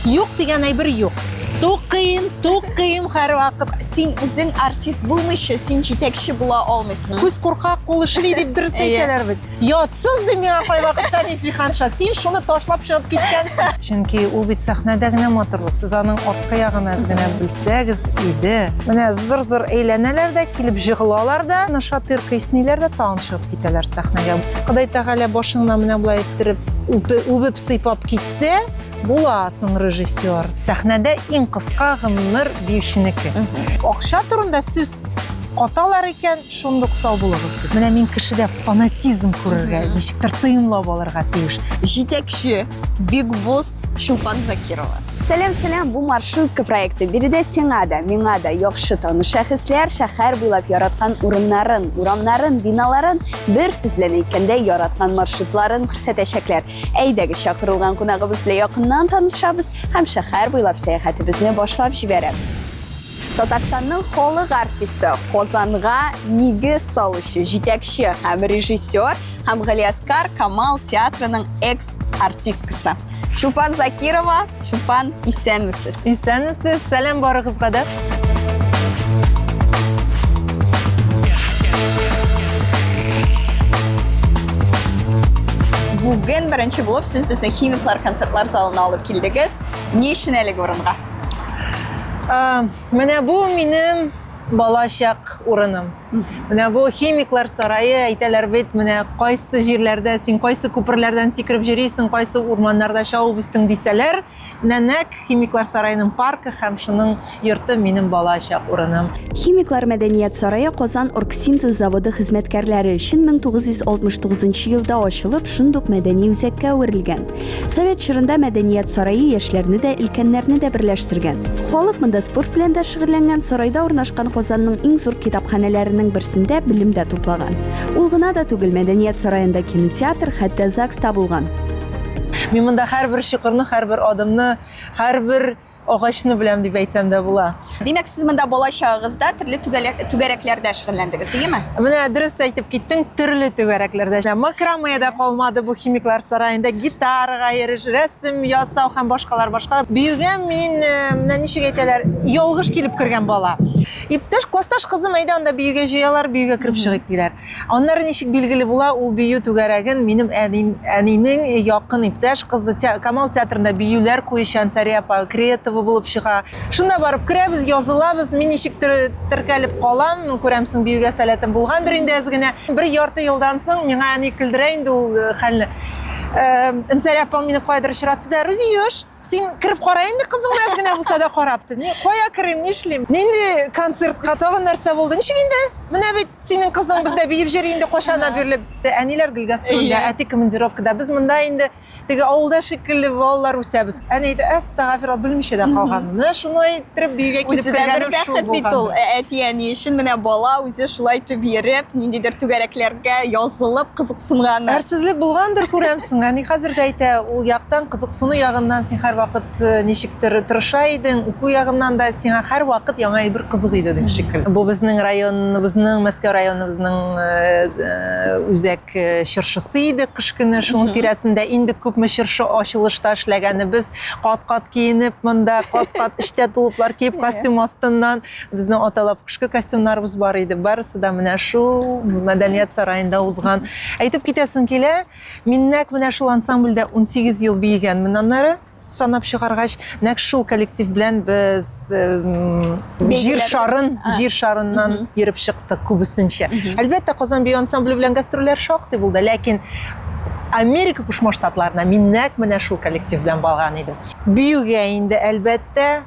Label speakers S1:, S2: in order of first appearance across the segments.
S1: Юк дигән әйбер юк. Тукыйм, тукыйм һәрвакыт.
S2: Син үзең артист булмыйча, син җитәкче була алмыйсың.
S1: Күз куркак, кул эшли дип дөрес әйтәләр бит. Ятсыз ди миңа кайвакыт Фәнис Җиһанша, син шуны ташлап чыгып киткәнсең. Чөнки ул бит сәхнәдә генә матурлык. Сез аның арткы ягын әз генә белсәгез иде. Менә зыр-зыр әйләнәләр дә, килеп җыгылалар да, нашатырка исниләр дә, тагын чыгып китәләр сәхнәгә. Ходай Тәгалә башыңнан менә болай иттереп үбеп сыйпап китсә, Буласың режиссер. Сәхнәдә иң кыска гомер биюченеке. Акча турында сүз каталар икән, шундук сау булыгыз дип. Менә мин кешедә фанатизм күрергә, ничектер тоемлап алырга тиеш.
S2: Җитәкче, Big Boss Чулпан Закирова. Сәлам, сәлам, бу маршрутка проекты. Биредә сиңа да, миңа да яхшы таныш шәхесләр шәһәр буйлап яраткан урыннарын, урамнарын, биналарын, бер сүз белән әйткәндә, яраткан маршрутларын күрсәтәчәкләр. Әйдәгез, чакырылган кунагыбыз белән якыннан танышабыз һәм шәһәр буйлап сәяхәтебезне башлап җибәрәбез. Татарстанның халык артисты, Казанга нигез салучы, җитәкче һәм режиссер һәм Галиаскар Камал театрының экс-артисткасы. Чулпан Закирова. Чулпан, исәнмесез.
S1: Исәнмесез, сәлам барыгызга да.
S2: Бүген беренче булып сез безне Химиклар концертлар залына алып килдегез. Ни өчен әлеге урынга?
S1: Менә бу минем балачак урыным. Менә бу химиклар сарае әйтәләр бит, менә кайсы җирләрдә син кайсы күперләрдән сикереп йөрисең, кайсы урманнарда чабып үстең дисәләр, менә нәкъ химиклар сараеның паркы һәм шуның йорты минем балачак урыным.
S2: Химиклар мәдәният сарае Казан оргсинтез заводы хезмәткәрләре өчен 1969 елда ачылып, шундук мәдәни үзәккә әверелгән. Совет чорында мәдәният сарае яшьләрне дә, өлкәннәрне дә берләштергән. Халык монда спорт белән дә шөгыльләнгән, сарайда урнашкан Казанның иң зур китапханәләренең берсендә белем дә туплаган. Ул гына да түгел, мәдәният сараенда кинотеатр, хәтта ЗАГС та булган.
S1: Мин монда һәрбер чокырны, һәрбер адымны, һәрбер Агачны беләм дип әйтсәм дә була.
S2: Димәк, сез монда бала чагыгызда төрле түгәрәкләрдә шөгыльләндегез, иеме?
S1: Менә дөрес әйтеп киттең, төрле түгәрәкләрдә. Макраме да калмады бу химиклар сараенда, гитарага йөреш, рәсем ясау һәм башкалар, башкалар. Биюгә мин, э, менә ничек әйтәләр, ялгыш килеп кергән бала. Иптәш, классташ кызым, әйдә анда биюгә җыялар, биюгә кереп чыгыйк диләр. Аннары ничек билгеле була, ул бию түгәрәген минем әни, әнинең якын иптәш кызы те, Камал театрында биюләр куючы Ансария апа Кретова булып чыга. Шунда барып керәбез, язылабыз, мин ничектер теркәлеп калам, ну, күрәмсең, биюгә сәләтем булгандыр инде әз генә. Бер ярты елдан соң миңа әни көлдерә инде ул э, хәлне. Э, Ансария апам мине каядыр очратты да, Рузиюш, Син кереп кара инде кызыңны әз генә булса да карап. Ни, кая керим, нишлим? Нинди концертка тагын нәрсә булды? Ничек инде? Менә бит синең кызың бездә биеп йөри инде кайчаннан бирле. Әниләр гел гастрольдә, әти командировкада. Без монда инде теге авылда шикелле балалар үсәбез. Әни әйтә, әстәгафирулла, белмичә дә калган. Менә шулай иттереп биюгә килеп
S2: Үзе дә бер
S1: кергәнем шул
S2: бәхет бит ул.
S1: булгандыр.
S2: Әти-әни өчен менә бала үзе шулай итеп йөреп, ниндидер түгәрәкләргә язылып, кызыксынганы.
S1: Әрсезлек булгандыр, күрәмсең. Әни хәзер дә әйтә, ул яктан, кызыксыну ягыннан син һәрвакыт э, ничектер тырыша идең, уку ягыннан да сиңа һәрвакыт яңа әйбер кызык иде дип шикелле. Бу безнең районыбызның, Мәскәү районыбызның э, э, үзәк чыршысы иде кыш көне. Шуның тирәсендә инде күпме чыршы ачылышта эшләгәнебез, кат-кат киенеп монда, кат-кат эчтә тулыплар киеп, костюм астыннан Безнең аталап кышкы костюмнарыбыз бар иде. Барысы да менә шул мәдәният сараенда узган. Әйтеп китәсем килә, мин нәкъ менә шул ансамбльдә 18 ел биегәнмен аннары санап чыгаргач, нәкъ шул коллектив белән без җир шарын, җир шарыннан йөреп чыктык күбесенчә. Әлбәттә, Казан бию ансамбле белән гастрольләр шактый булды, ләкин Америка Кушма Штатларына мин нәкъ менә шул коллектив белән барган идем. Биюгә инде, әлбәттә,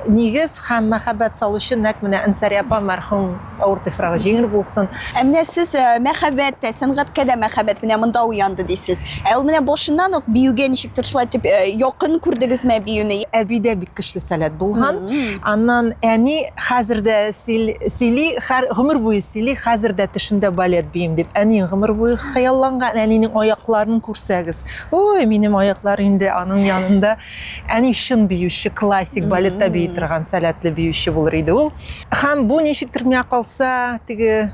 S1: Нигез һәм мәхәббәт салучы нәкъ менә Әнсари апа мәрхүм, авыр туфрагы җиңел булсын.
S2: Ә менә сез э, мәхәббәт тә, сәнгатькә дә мәхәббәт менә монда уянды дисез. Ә ул менә башыннан ук биюгә ничектер шулай итеп э, якын күрдегезме биюне?
S1: Әбидә бик көчле сәләт булган. Аннан әни хәзер дә сөйли, һәр гомер буе сөйли, хәзер дә төшемдә балет биим дип. Әни гомер буе хыялланган, әнинең аякларын күрсәгез. Ой, минем аяклар инде аның янында. Әни чын биюче, классик балетта бии торган сәләтле биюче булыр иде ул. Һәм бу ничектер миңа калса, теге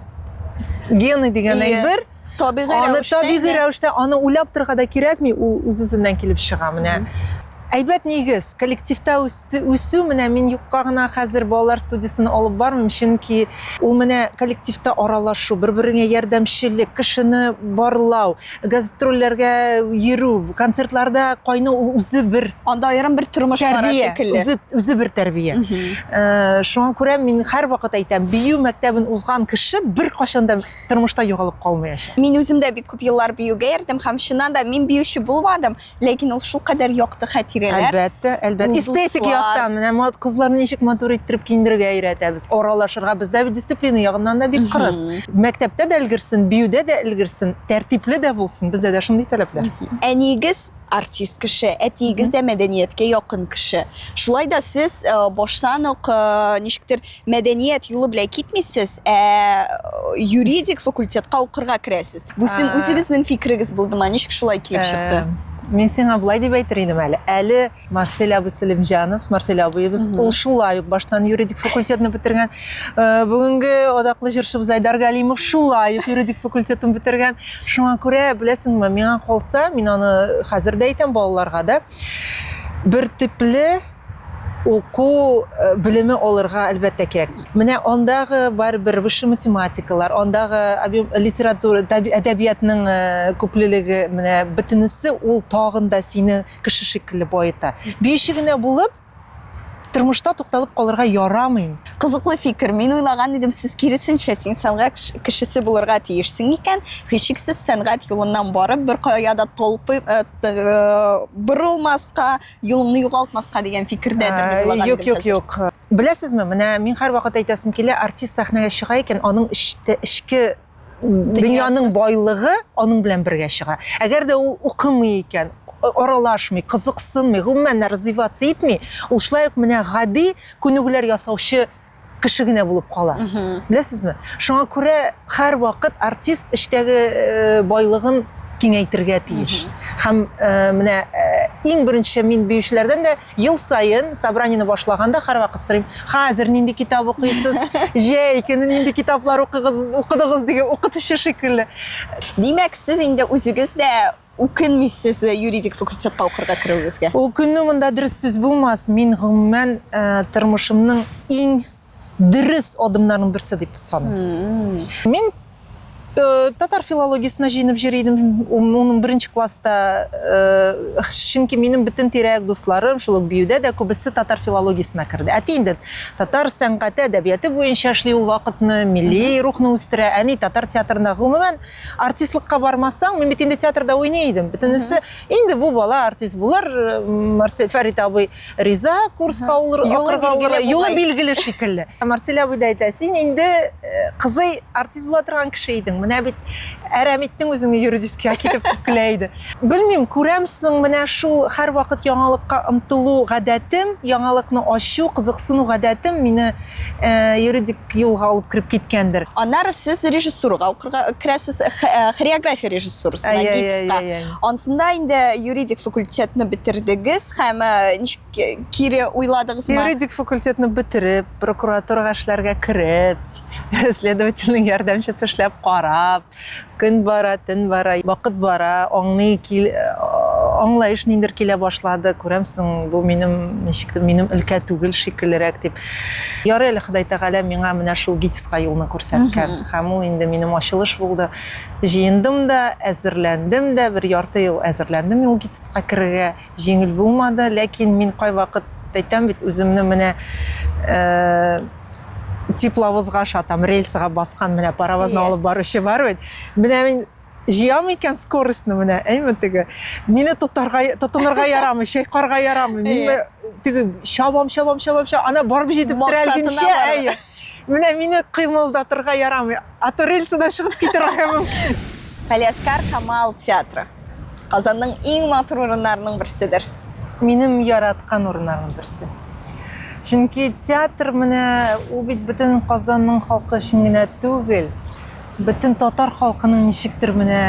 S1: гены дигән әйбер,
S2: табигый
S1: аны табигый рәвештә аны уйлап торырга да кирәкми, ул үз-үзеннән килеп чыга менә. Әйбәт нигез, коллективта үсү, менә мин юкка гына хәзер балалар студиясен алып бармыйм, чөнки ул менә коллективта аралашу, бер-береңә ярдәмчелек, кешене барлау, гастрольләргә йөрү, концертларда кайнау ул үзе бер
S2: Анда аерым бер тормыш бара шикелле.
S1: Үзе, үзе бер тәрбия. Э, шуңа күрә мин һәрвакыт әйтәм, бию мәктәбен узган кеше беркайчан да тормышта югалып калмаячак.
S2: Мин үзем дә бик күп еллар биюгә йөрдем һәм чыннан да мин биюче булмадым, Ләкин ул шулкадәр якты хатирәләр.
S1: Әлбәттә, әлбәттә. Эстетик яктан менә кызларны ничек матур иттереп киендерергә өйрәтәбез. Аралашырга бездә бит дисциплина ягыннан да бик кырыс. Мәктәптә дә өлгерсен, биюдә дә өлгерсен, тәртипле дә булсын. Бездә дә шундый таләпләр.
S2: Әниегез артист кеше, әтиегез дә мәдәнияткә якын кеше. Шулай да сез э, баштан ук э, ничектер мәдәният юлы белән китмисез, ә юридик факультетка укырга керәсез. Бу сезнең үзегезнең фикерегез булдымы? Ничек шулай килеп чыкты?
S1: Мин сиңа болай дип әйтер идем әле. Әле Марсель абый Сәлимҗанов, Марсель абыебыз, ул шулай ук баштан юридик факультетны бетергән. Бүгенге атаклы җырчыбыз Айдар Галимов шулай ук юридик факультетын бетергән. Шуңа күрә, беләсеңме, миңа калса, мин аны хәзер дә әйтәм балаларга да, бер төпле уку э, белеме алырга әлбәттә кирәк. Менә андагы барыбер высший математикалар, андагы литература, әдәбиятның э, күплелеге, менә бөтенесе ул тагын да сине кеше шикелле баета. Биюче генә булып, тормышта тукталып калырга ярамый.
S2: Кызыклы фикер. Мин уйлаган идем, сез киресенчә, син сәнгать кешесе булырга тиешсең икән, һичшиксез сәнгать юлыннан барып, бер кая да толпы, э, борылмаска, юлыңны югалтмаска дигән фикердәдер дип уйлаган
S1: Юк, юк, юк. Беләсезме, менә мин һәрвакыт әйтәсем килә, артист сәхнәгә чыга икән, аның эчтә эчке дөньяның байлыгы аның белән бергә чыга. Әгәр дә ул укымый икән, аралашмый, кызыксынмый, гомумән развиваться итми, ул шулай ук менә гади күнегүләр ясаучы кеше генә булып кала. Беләсезме? Шуңа күрә һәрвакыт артист эчтәге э, байлыгын киңәйтергә тиеш. Һәм э, менә э, иң беренче мин биючеләрдән дә ел саен собраниене башлаганда һәрвакыт сорыйм, хәзер нинди китап укыйсыз? Җәй көне нинди китаплар укыгыз, укыдыгыз дигән укытучы шикелле.
S2: Димәк, сез инде үзегез дә Үкенмисез юридик факультетка укырга керүегезгә?
S1: Үкенү монда дөрес сүз булмас. Мин гомумән тормышымның иң дөрес адымнарының берсе дип саныйм. Мин татар филологиясенә җыенып йөри идем 11 класста, чөнки минем бөтен тирә-як дусларым, шул ук биюдә дә күбесе татар филологиясенә керде. Әти инде татар сәнгате, әдәбияты буенча эшли ул вакытны, милли рухны үстерә. Әни татар театрында гомумән Артистлыкка бармасаң, мин бит инде театрда уйный идем. Бөтенесе инде бу бала артист булыр. Марсель Фәрит абый риза курска улыр,
S2: юлы
S1: юлы билгеле шикелле. Марсель абый да әйтә, син инде э, кызый артист була торган кеше идең. Менә бит әрәм иттең үзеңне юридическийга китеп дип көлә иде. Белмим, күрәмсең, менә шул һәрвакыт яңалыкка омтылу гадәтем, яңалыкны ачу, кызыксыну гадәтем мине э, юридик юлга алып кереп киткәндер.
S2: Аннары сез режиссурага укырга керәсез, э, хореография режиссурасына, ГИТИСка. Ансында инде юридик факультетны бетердегез һәм э, ничек кире уйладыгызмы?
S1: Юридик факультетны бетереп, прокуратурага эшләргә кереп, следовательнең ярдәмчесе эшләп карап, Көн бара, төн бара, вакыт бара, аңлый кил, аңлаеш ниндер килә башлады. Күрәмсең, бу минем ничектер минем өлкә түгел шикеллерәк дип. Ярый әле Ходай Тәгалә миңа менә шул ГИТИСка юлны күрсәткән. Һәм ул инде минем ачылыш булды. Җыендым да, әзерләндем дә, бер ярты ел әзерләндем ул ГИТИСка керергә. Җиңел булмады, ләкин мин кайвакыт әйтәм бит үземне менә э, тепловозга ошатам, рельсага баскан менә паровозны алып баручы бар бит. Менә мин җыям икән скоростьны менә, әйме теге. Мине тотарга, тотынырга ярамый, чайкарга ярамый. Мин теге чабам, чабам, чабам, чабам, ана барып җитеп терәлгәнчә, әйе. Менә мине кыймылдатырга ярамый. А то рельсадан чыгып китәргә мөмкин.
S2: Галиәскар Камал театры. Казанның иң матур урыннарының берседер.
S1: Минем яраткан урыннарның берсе. Чөнки театр менә ул бит бөтен Казанның халкы өчен генә түгел, бөтен татар халкының ничектер менә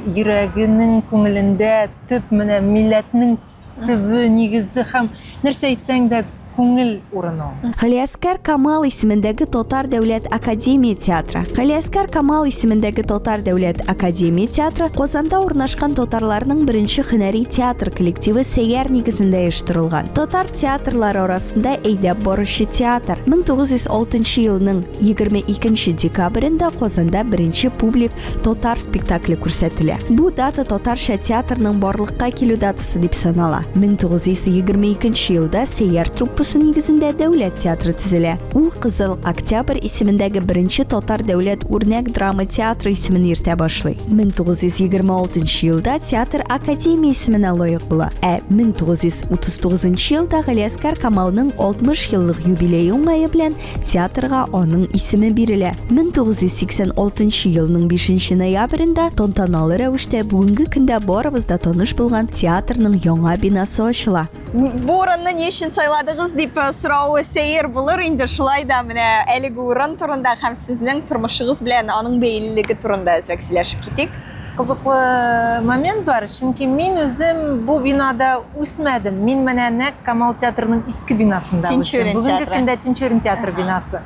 S1: йөрәгенең, күңелендә төп менә милләтнең төбе, нигезе һәм нәрсә әйтсәң дә, Күңел урыны ул.
S2: Галиәскәр Камал исемендәге Татар дәүләт академия театры. Галиәскәр Камал исемендәге Татар дәүләт академия театры Казанда урнашкан татарларның беренче һөнәри театр коллективы Сәйяр нигезендә оештырылган. Татар театрлары арасында әйдәп баручы театр. 1906 елның 22 декабрендә Казанда беренче публик татар спектакле күрсәтелә. Бу дата татарча театрның барлыкка килү датасы дип санала. 1922 елда Сәйяр труппасы нигезендә дәүләт театры төзелә. Ул Кызыл Октябрь исемендәге беренче татар дәүләт үрнәк драма театры исемен йөртә башлый. 1926 елда театр академия исеменә лаек була. Ә 1939 елда Галиәсгар Камалның 60 еллык юбилее уңае белән Театрга аның исеме бирелә. 1986 елның 5 ноябрендә тантаналы рәвештә бүгенге көндә барыбыз да таныш булган театрның яңа бинасы ачыла. Бу урынны ни өчен сайладыгыз дип э, соравы сәер булыр инде, шулай да менә әлеге урын турында һәм сезнең тормышыгыз белән аның бәйлелеге турында әзрәк сөйләшеп китик.
S1: Кызыклы момент бар, чөнки мин үзем бу бинада үсмәдем. Мин менә нәкъ Камал театрының иске бинасында үстем.
S2: Тинчурин
S1: Бүгенге
S2: театры.
S1: көндә Тинчурин театры бинасы.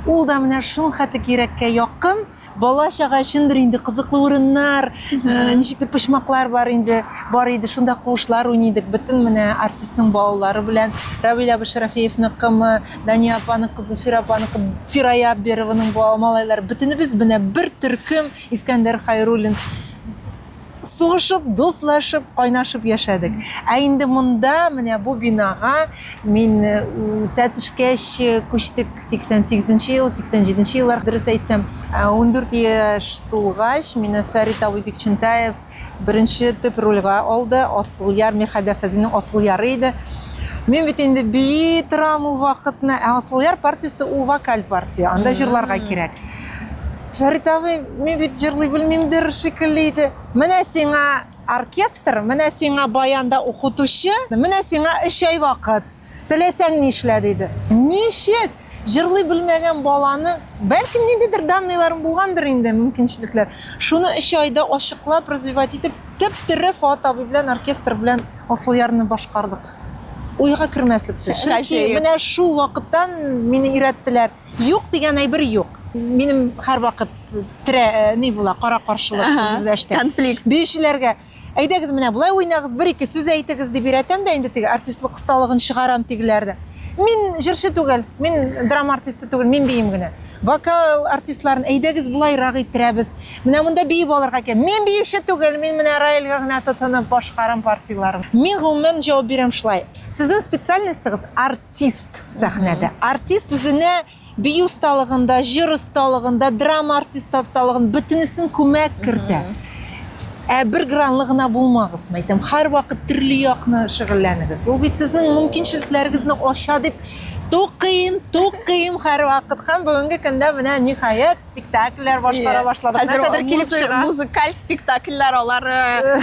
S1: Ул да менә шул хәтле йөрәккә якын. Бала чага өчендер инде кызыклы урыннар, э, ничектер почмаклар бар инде, бар иде. Шунда куышлар уйный идек. Бөтен менә артистның балалары белән Равил абый Шәрафиевныкымы, Дания апаныкы, Зөлфира апаныкы, Фирая Абберованың малайлары. Бөтенебез менә бер төркем Искәндәр Хайруллин сугышып, дуслашып, кайнашып яшәдек. Ә инде монда, менә бу бинага мин э, үсә төшкәч э, күчтек 88 ел, 87 еллар, дөрес әйтсәм. 14 э, яшь тулгач, мине Фәрит абый Бикчәнтаев беренче төп рольгә алды. Асылъяр, Мирхәйдәр Фәзилнең Асылъяры иде. Мин бит инде бии торам ул вакытны. Ә Асылъяр партиясе ул вокаль партия, анда җырларга кирәк. Фәрит абый, мин бит җырлый белмимдер шикелле иде. Менә сиңа оркестр, менә сиңа баянда укытучы, менә сиңа өч ай вакыт. Теләсәң нишлә, диде. Ничек? Җырлый белмәгән баланы, бәлкем ниндидер данныйларым булгандыр инде, мөмкинчелекләр. Шуны өч айда ачыклап, развивать итеп, теп-тере Фоат абый белән оркестр белән Асылъярны башкардык. Уйга кермәслек сүз. Чөнки менә шул вакыттан мине өйрәттеләр. Юк дигән әйбер юк. Минем һәрвакыт терә э, ни була, кара-каршылык үзебездә эштә.
S2: Конфликт.
S1: Биючеләргә әйдәгез менә болай уйнагыз, бер-ике сүз әйтегез дип өйрәтәм дә инде теге артистлык осталыгын чыгарам тегеләрдә. Мин җырчы түгел, мин драма артисты түгел, мин биим генә. Вокал артистларын әйдәгез болайрак иттерәбез. Менә монда биеп алырга кирәк. Мин биюче түгел, мин менә рояльгә генә тотынып башкарам партияләрен. Мин гомумән җавап бирәм шулай. Сезнең специальностегыз артист сәхнәдә. Артист үзенә бию осталыгында, җыр осталыгында, драма артисты осталыгын бөтенесен күмәк кертә. Ә бер гранлы гына булмагыз, мәйтәм, һәрвакыт төрле якны шөгыльләнегез. Ул бит сезнең мөмкинчелекләрегезне ача дип тукыйм, тукыйм һәрвакыт. Һәм бүгенге көндә менә ниһаять спектакльләр башкара башладык.
S2: Хәзер
S1: Нәрсәдер килеп чыга.
S2: Музыкаль спектакльләр алар э,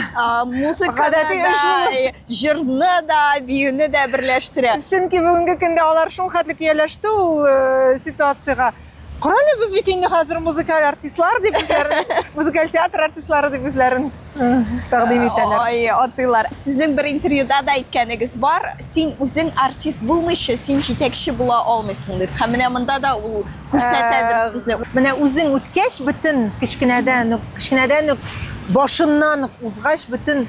S2: музыканы
S1: Гадәти эш
S2: да, җырны да, биюне дә берләштерә.
S1: Чөнки бүгенге көндә алар шул хәтле ияләште ул э, ситуациягә. Карале, без бит инде хәзер музыкаль артистлар дип үзләрен, музыкаль театр артистлары дип үзләрен э, тәкъдим итәләр.
S2: Ай, атыйлар. Сезнең бер интервьюда да әйткәнегез бар, син үзең артист булмыйча, син җитәкче була алмыйсың дип. Һәм менә монда да ул күрсәтәдер
S1: Э,
S2: сезне.
S1: Менә үзең үткәч, бөтен кечкенәдән үк, кечкенәдән үк башыннан ук узгач, бөтен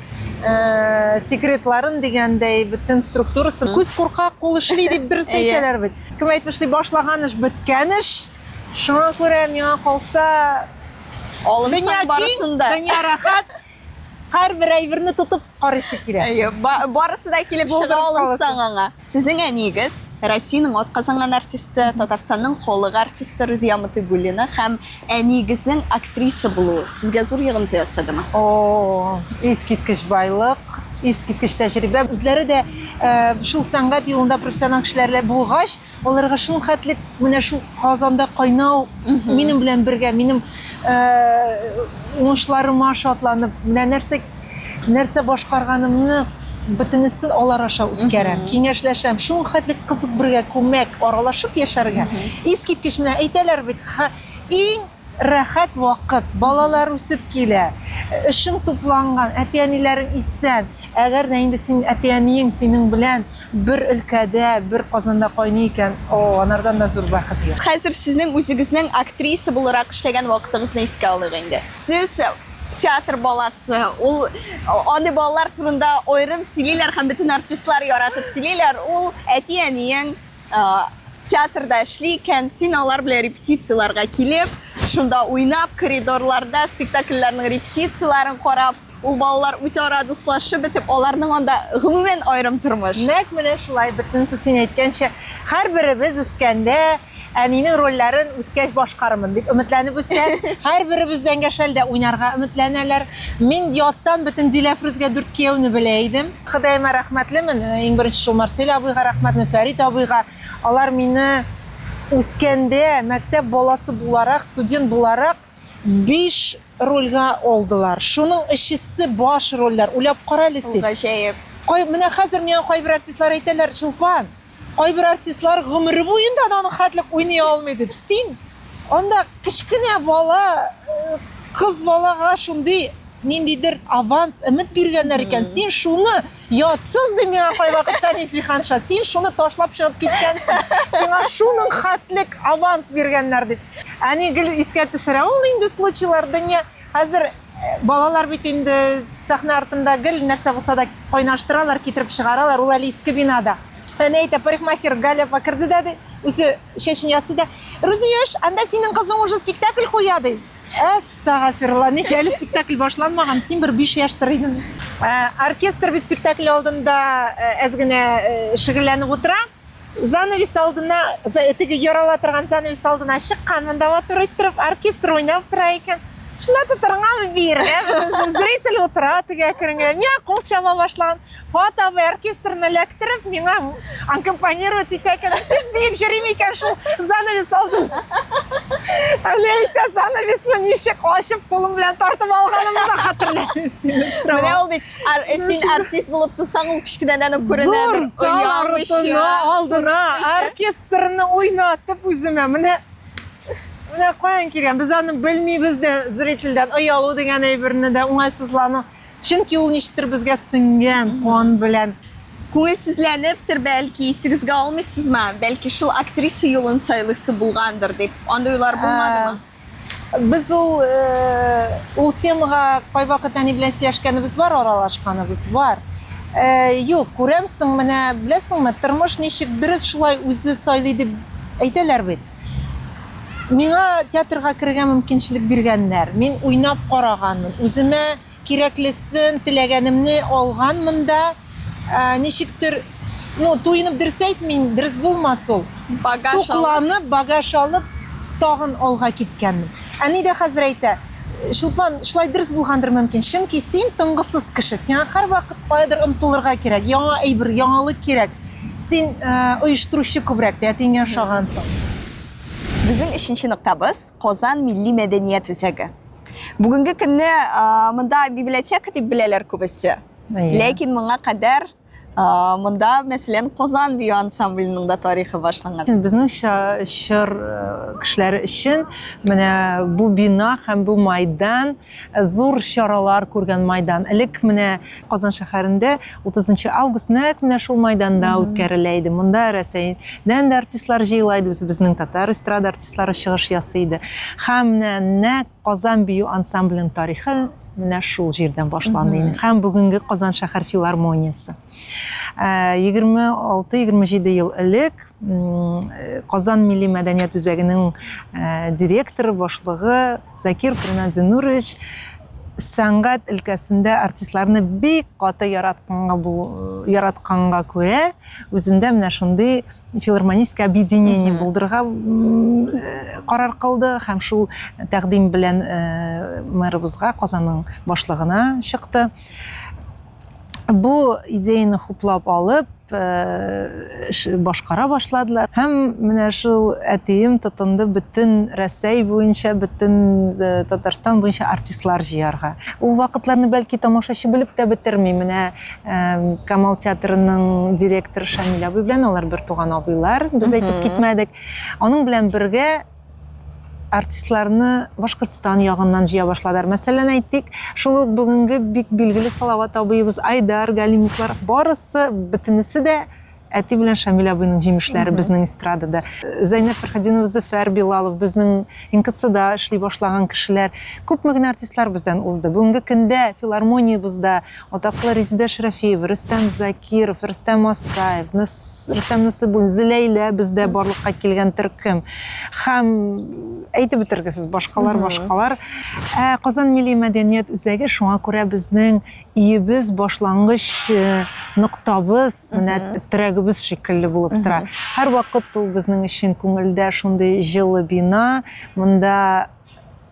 S1: э, секретларын дигәндәй, бөтен структурасы. Күз курка, кул эшли дип дөрес әйтәләр бит. Кем әйтмешли, башлаган эш беткән эш. Шуңа күрә миңа калса,
S2: Алынсаң
S1: дөнья киң,
S2: барысын да.
S1: дөнья рәхәт. Һәрбер әйберне тотып карыйсы килә.
S2: Әйе, барысы да килеп чыга
S1: Булдырып
S2: алынсаң аңа. Сезнең әниегез Россиянең атказанган артисты, Татарстанның халык артисты Рузия Мотыйгуллина һәм әниегезнең актриса булуы сезгә зур йогынты ясадымы?
S1: О, искиткеч байлык, искиткеч тәҗрибә. Үзләре дә э, шул сәнгать юлында профессионал кешеләр булгач, Аларга шул хәтле менә шул казанда кайнау минем белән бергә, минем э, уңышларыма шатланып, менә нәрсә нәрсә башкарганымны бөтенесен алар аша үткәрәм, киңәшләшәм. Шул хәтле кызык бергә күмәк аралашып яшәргә. Искиткеч менә әйтәләр бит, иң рәхәт вакыт, балалар үсеп килә, эшең тупланган, әти-әниләрең исән. Әгәр дә инде син әти-әниең синең белән бер өлкәдә, бер казанда кайный икән, о, анардан да зур бәхет юк.
S2: Хәзер сезнең үзегезнең актриса буларак эшләгән вакытыгызны искә алыйк инде. Сез театр баласы, ул андый балалар турында аерым сөйлиләр һәм бөтен артистлар яратып сөйлиләр. Ул әти-әниең театрда эшли икән, син алар белән репетицияләргә килеп, шунда уйнап, коридорларда спектакльләрнең репетицияләрен карап, ул балалар үзара дуслашып бетеп, аларның анда гомумән аерым тормыш.
S1: Нәкъ менә шулай, бөтенесе син әйткәнчә, һәрберебез үскәндә әнинең рольләрен үскәч башкарырмын дип өметләнеп үсә. Һәрберебез Зәңгәр шәлдә уйнарга өметләнәләр. Мин яттан бөтен Диләфрүзгә дүрт кияүне белә идем. Ходаема рәхмәтлемен, иң беренче шул Марсель абыйга рәхмәтмен, Фәрит абыйга. Алар мине үскәндә, мәктәп баласы буларак, студент буларак биш рольгә алдылар. Шуның өчесе баш рольләр. Уйлап кара әле син.
S2: Ул гаҗәеп.
S1: Кай, менә хәзер миңа кайбер артистлар әйтәләр, Чулпан, кайбер артистлар гомере буенда да аның хәтлек уйный алмый дип. Син анда кечкенә бала, э, кыз балага шундый ниндидер аванс, өмет биргәннәр икән. Син шуны ятсыз ди миңа кайвакыт Фәнис Җиһанша. Син шуны ташлап чыгып киткәнсең. Сиңа шуның хәтлек аванс биргәннәр дип. Әни гел искә төшерә. Ул инде случайлар дөнья. Хәзер э, балалар бит инде сәхнә артында гел нәрсә булса да кайнаштыралар, китереп чыгаралар. Ул әле иске бинада. Әни әйтә, парикмахер Галя апа керде дә ди, үзе чәчен ясый да. Рузияш, анда синең кызың уже спектакль куя ди. Әстәгафирулла, ник әле спектакль башланмаган, син бер 5 яшьтер идең. Ә, оркестр бит спектакль алдында э, әз генә э, шөгыльләнеп утыра. Занавес алдына, теге ярала торган занавес алдына чыккан, монда матур иттереп оркестр уйнап тора икән. Шунда тотырган биергә, зритель утыра теге әкрен генә. Миңа кул чаба башлаган. Фат абый оркестрны эләктереп, миңа аккомпанировать итә икән. Дип биеп йөрим икән шул занавес алдында. Әле әйтә, занавесны ничек ачып кулым белән тартып алганымны да хәтерләмим.
S2: Менә ул бит, син артист булып тусаң, ул кечкенәдән үк күренәдер.
S1: Зур зал артына, алдына оркестрны уйнатып үземә. Менә Менә каян килгән? Без аны белмибез дә, зрительдән оялу дигән әйберне дә, уңайсызлану. Чөнки ул ничектер безгә сеңгән кан белән.
S2: Күңелсезләнептер, бәлки, исегезгә алмыйсызмы? Бәлки, шул актриса юлын сайлыйсы булгандыр дип, андый уйлар булмадымы?
S1: Без ул ул темага кайвакыт әни белән сөйләшкәнебез бар, аралашканыбыз бар. Юк, күрәмсең, менә беләсеңме, тормыш ничек дөрес шулай үзе сайлый дип әйтәләр бит. Миңа театрга керергә мөмкинчелек биргәннәр. Мин уйнап караганмын. Үземә кирәклесен, теләгәнемне алганмын да, ничектер, ну, туенып дөрес әйтмим, дөрес булмас ул.
S2: Багаж алып.
S1: Тукланып, багаж алып, тагын алга киткәнмен. Әни дә хәзер әйтә, Чулпан, шулай дөрес булгандыр мөмкин, чөнки син тынгысыз кеше, сиңа һәрвакыт каядыр омтылырга кирәк, яңа әйбер, яңалык кирәк. Син оештыручы күбрәк тә, әтиеңә ошагансың.
S2: Безнең өченче ноктабыз Казан милли мәдәният үзәге. Бүгенге көнне монда библиотека дип беләләр күбесе. Ләкин моңа кадәр монда, мәсәлән, Казан бию ансамбленең дә тарихы башланган.
S1: Безнең чор кешеләре өчен менә бу бина һәм бу майдан зур чаралар күргән майдан. Элек менә Казан шәһәрендә 30 август нәкъ менә шул майданда үткәрелә иде. Монда Рәсәйдән дә артистлар җыела иде, үзебезнең татар эстрада артистлары чыгыш ясый иде. Һәм менә нәкъ Казан бию ансамбленең тарихы менә шул җирдән башланды инде. Һәм бүгенге Казан шәһәр филармониясе. 26-27 ел элек Казан милли мәдәният үзәгенең директоры, башлыгы Закир Ринат Зиннурович сәнгать өлкәсендә артистларны бик каты яратканга бу яратканга күрә үзендә менә шундый филармоническое объединение булдырырга карар кылды һәм шул тәкъдим белән мэрыбызга, Казанның башлыгына чыкты. Бу идеяны хуплап алып, башкара башладылар. Һәм менә шул әтием тотынды бөтен Рәсәй буенча, бөтен Татарстан буенча артистлар җыярга. Ул вакытларны бәлки тамашачы белеп тә бетерми. Менә Камал театрының директоры Шамил абый белән алар бер туган абыйлар, без әйтеп китмәдек. Аның белән бергә артистларны Башкортстан ягыннан җыя башладылар. Мәсәлән, әйтик, шул ук бүгенге бик билгеле Салават абыебыз, Айдар Галимовлар, барысы, бөтенесе дә әти белән Шамил абыйның җимешләре безнең эстрадада. Зәйнәб Фәрхетдинова, Зөфәр Билалов, безнең НКЦда эшли башлаган кешеләр. Күпме генә артистлар бездән узды. Бүгенге көндә филармониябездә атаклы Резеда Шәрәфиева, Рөстәм Закиров, Рөстәм Асаев, Рөстәм Насыйбуллин, Зөләйлә бездә барлыкка килгән төркем. Һәм әйтеп бетергесез башкалар, башкалар. Ә Казан милли мәдәният үзәге шуңа күрә безнең өебез, башлангыч э, ноктабыз, менә терәгебез шикелле булып тора. Һәрвакыт ул безнең өчен күңелдә шундый җылы бина. Монда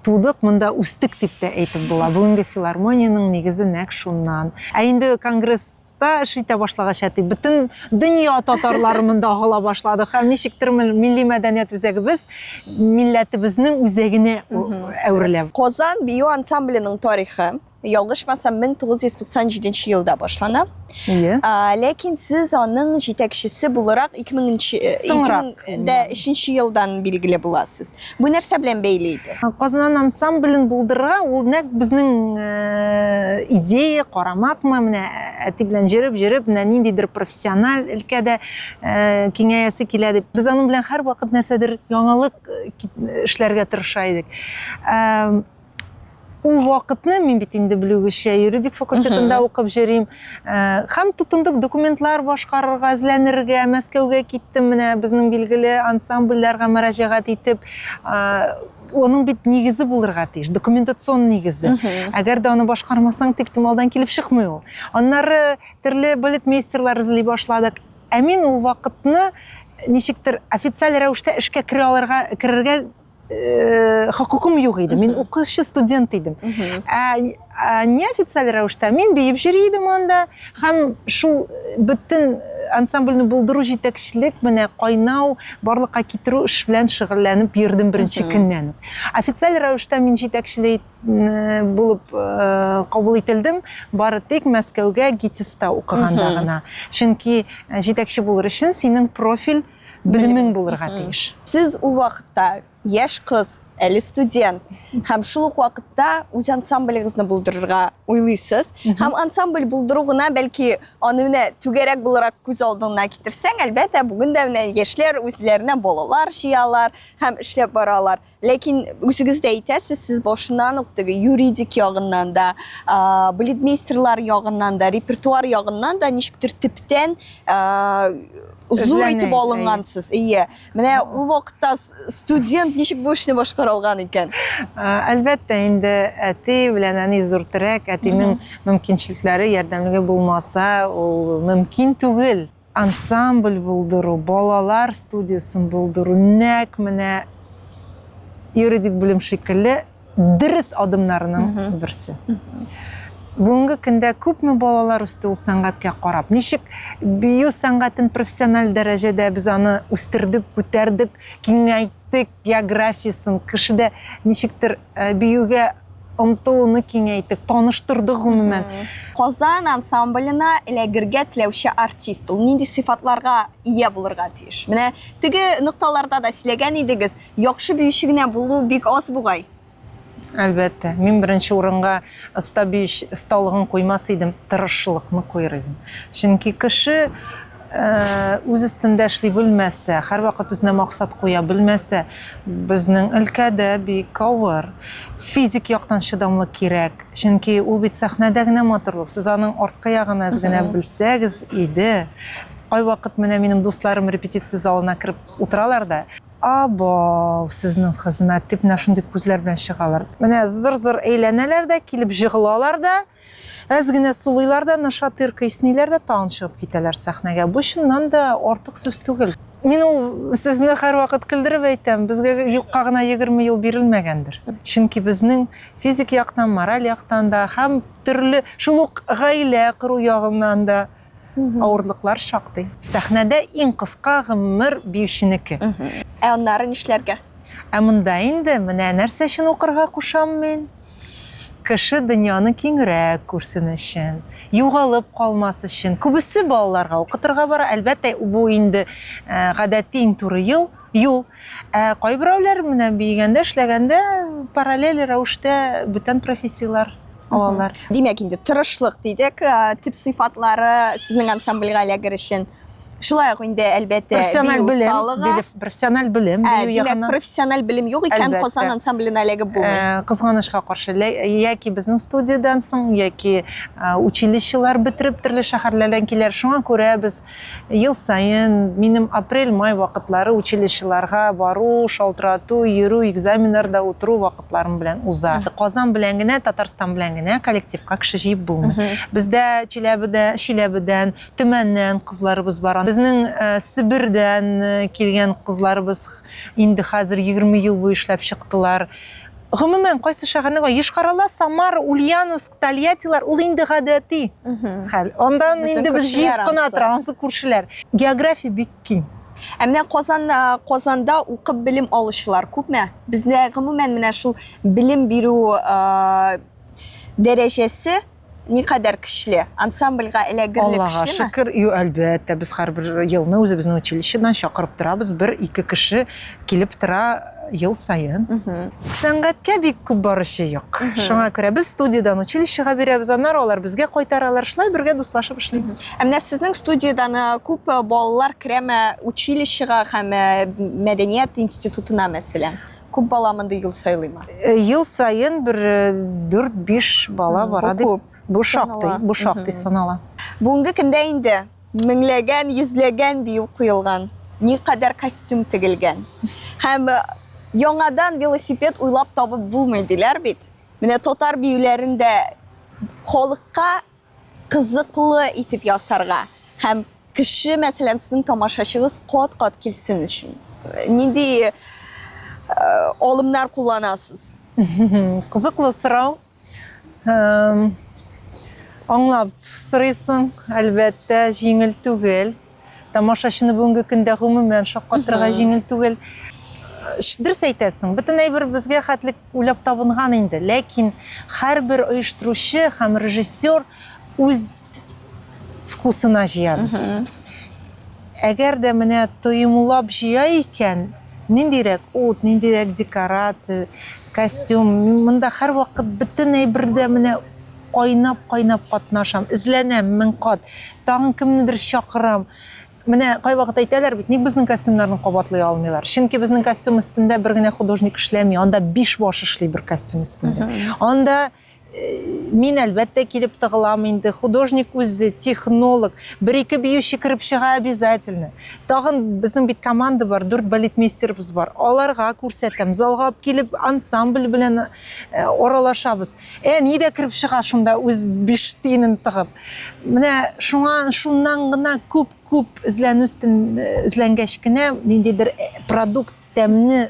S1: тудык, монда үстек дип тә әйтеп була. Бүгенге филармониянең нигезе нәкъ шуннан. Ә инде конгресста эш итә башлагач, әти, бөтен дөнья татарлары монда агыла башлады һәм ничектер милли мәдәният үзәгебез милләтебезнең үзәгенә әверелә.
S2: Казан бию ансамбленең тарихы ялгышмасам 1997 елда башлана.
S1: Ие.
S2: Ләкин сез аның җитәкчесе буларак 2003 елдан билгеле буласыз. Бу нәрсә белән бәйле иде?
S1: Казан ансамблен булдырырга ул нәкъ безнең э, идея, карамакмы, менә әти белән җөреп-җөреп, менә ниндидер профессиональ өлкәдә э, киңәясе килә дип. Без аның белән һәрвакыт нәрсәдер яңалык э, эшләргә тырыша идек. Ул вакытны мин бит инде белүегезчә юридик факультетында укып йөрим. Э, һәм тотындык документлар башкарырга, эзләнергә, Мәскәүгә киттем, менә безнең билгеле ансамбльләргә мөрәҗәгать итеп, э, оның бит нигезе булырга тиеш, документацион нигезе. Әгәр дә аны башкармасаң, тик томалдан килеп чыкмый ул. Аннары төрле балетмейстерлар эзли башладык. Ә мин ул вакытны ничектер официаль рәвештә эшкә керә алырга, керергә Э, хокукым юк иде. Мин укучы студент идем. Ә, ә неофициаль рәвештә мин биеп йөри идем анда һәм шул бөтен ансамбльне булдыру җитәкчелек менә кайнау барлыкка китерү эш белән шөгыльләнеп йөрдем беренче көннән үк. Официаль рәвештә мин җитәкчелек э, булып э, кабул ителдем бары тик Мәскәүгә ГИТИСта укыганда гына. Чөнки җитәкче булыр өчен синең профиль белемең булырга тиеш.
S2: Сез ул вакытта яшь кыз, әле студент һәм шул ук вакытта үз ансамблегызны булдырырга уйлыйсыз. Һәм ансамбль булдыру гына бәлки аны менә түгәрәк буларак күз алдына китерсәң, әлбәттә, бүген дә менә яшьләр үзләренә балалар җыялар һәм эшләп баралар. Ләкин үзегез дә әйтәсез, сез башыннан ук теге юридик ягыннан да, балетмейстерлар ягыннан да, репертуар ягыннан да ничектер төптән зур итеп алынгансыз. Ие. Менә ул вакытта студент ничек бу эшне башкара алган икән?
S1: Әлбәттә, инде әти белән әни зур терәк, әтинең мөмкинчелекләре, ярдәмлеге булмаса, ул мөмкин түгел. Ансамбль булдыру, балалар студиясен булдыру нәкъ менә юридик белем шикелле дөрес адымнарның берсе. Бүгенге көндә күпме балалар үсте ул сәнгатькә карап. Ничек бию сәнгатен профессиональ дәрәҗәдә без аны үстердек, күтәрдек, киңәйттек. Тек географиясен, кешедә ничектер э, биюгә омтылуны киңәйттек, таныштырдык гомумән.
S2: Казан ансамбленә эләгергә теләүче артист ул нинди сыйфатларга ия булырга тиеш? Менә теге нокталарда да сөйләгән идегез, яхшы биюче генә булу бик аз бугай.
S1: Әлбәттә, мин беренче урынга оста биюче осталыгын куймас идем, тырышлыкны куер идем. Чөнки кеше э, үз өстендә эшли белмәсә, һәрвакыт үзенә максат куя белмәсә, безнең өлкәдә бик авыр. Физик яктан чыдамлык кирәк. Чөнки ул бит сәхнәдә генә матурлык. Сез аның арткы ягын әз генә белсәгез иде. Кайвакыт менә минем дусларым репетиция залына кереп утыралар да, Абау, сезнең хезмәт, дип менә шундый күзләр белән чыгалар. Менә зыр-зыр әйләнәләр дә, килеп җыгылалар да, әз генә сулыйлар да, нашатырка исниләр дә, тагын чыгып китәләр сәхнәгә. Бу чыннан да артык сүз түгел. Мин ул сүзне һәрвакыт көлдереп әйтәм, безгә юкка гына 20 ел бирелмәгәндер. Чөнки безнең физик яктан, мораль яктан да һәм төрле, шул ук гаилә кору ягыннан да Авырлыклар шактый. Сәхнәдә иң кыска гомер биюченеке.
S2: Ә аннары нишләргә?
S1: Ә монда инде менә нәрсә өчен укырга кушам мин. Кеше дөньяны киңрәк күрсен өчен, югалып калмас өчен. Күбесе балаларга укытырга бара. Әлбәттә, бу инде гадәти иң туры ел, юл. Ә кайберәүләр менә биегәндә, эшләгәндә параллель рәвештә бүтән профессияләр алалар.
S2: Димәк, инде тырышлык дидек, төп сыйфатлары сезнең ансамбльгә эләгер өчен. Шулай ук инде, әлбәттә,
S1: профессиональ
S2: бию
S1: белем,
S2: осталыгы.
S1: Профессиональ белем,
S2: Ә,
S1: бию
S2: димәк,
S1: ягыннан.
S2: профессиональ белем юк икән,
S1: Әлбәттә.
S2: Казан ансамбленә эләгеп булмый.
S1: Кызганычка каршы, яки безнең студиядән соң, яки училищелар бетереп төрле шәһәрләрдән киләр. Шуңа күрә без ел саен минем апрель-май вакытлары училищеларга бару, шалтырату, йөрү, экзаменнарда утыру вакытларым белән уза. Казан белән генә, Татарстан белән генә коллективка кеше җыеп булмый. Бездә Чиләбедә, Чиләбедән, Төмәннән кызларыбыз бар. Безнең Себердән килгән кызларыбыз инде хәзер 20 ел буе эшләп чыктылар. Гомумән, кайсы шәһәрнең Йошкар-Ола, Самара, Ульяновск, Тольяттилар ул инде гадәти хәл. Андан инде без җыеп кына тора, ансы күршеләр. География бик киң.
S2: Ә менә Казан, Казанда укып белем алучылар күпме? Бездә гомумән менә шул белем бирү дәрәҗәсе никадәр көчле? Ансамбльгә эләгерлек
S1: Аллага
S2: көчлеме?
S1: шөкер, ю, әлбәттә, без һәрбер елны үзебезнең училищедан чакырып торабыз, бер-ике кеше килеп тора ел саен. Сәнгатькә бик күп баручы юк. Шуңа күрә без студиядән училищега бирәбез, аннары алар безгә кайтаралар. Шулай бергә дуслашып эшлибез.
S2: Ә менә сезнең студиядән күп балалар керәме училищега һәм мәдәният институтына, мәсәлән? Күп бала мондый юл сайлыймы?
S1: Ел саен бер 4-5 бала бара дип.
S2: Бу күп.
S1: Бу шактый, бу шактый санала.
S2: Бүгенге көндә инде меңләгән, йөзләгән бию куелган, никадәр костюм тегелгән. Һәм яңадан велосипед уйлап табып булмый диләр бит. Менә татар биюләрен дә халыкка кызыклы итеп ясарга һәм кеше, мәсәлән, сезнең тамашачыгыз кат-кат килсен өчен нинди алымнар кулланасыз?
S1: Кызыклы сорау. Аңлап сорыйсың, әлбәттә, җиңел түгел. Тамашачыны бүгенге көндә гомумән шаккатырырга җиңел түгел. Дөрес әйтәсең, бөтен әйбер безгә хәтлек уйлап табынган инде. Ләкин һәрбер оештыручы һәм режиссер үз вкусына җыя. Әгәр дә менә тоемлап җыя икән, ниндирәк ут, ниндирәк декорация, костюм, монда һәрвакыт бөтен әйбердә менә кайнап-кайнап катнашам, эзләнәм мең кат, тагын кемнедер чакырам. Менә кайвакыт әйтәләр бит, ник безнең костюмнарны кабатлый алмыйлар? Чөнки безнең костюм өстендә бер генә художник эшләми, анда биш баш эшли бер костюм өстендә. Анда мин, әлбәттә, килеп тыгылам инде, художник үзе, технолог, бер-ике биюче кереп чыга обязательно. Тагын безнең бит команда бар, дүрт балетмейстерыбыз бар. Аларга күрсәтәм, залга алып килеп ансамбль белән аралашабыз. Әни дә кереп чыга шунда үз биш тиенен тыгып. Менә шуңа шуннан гына күп-күп эзләнү эзләнгәч кенә ниндидер продукт тәмне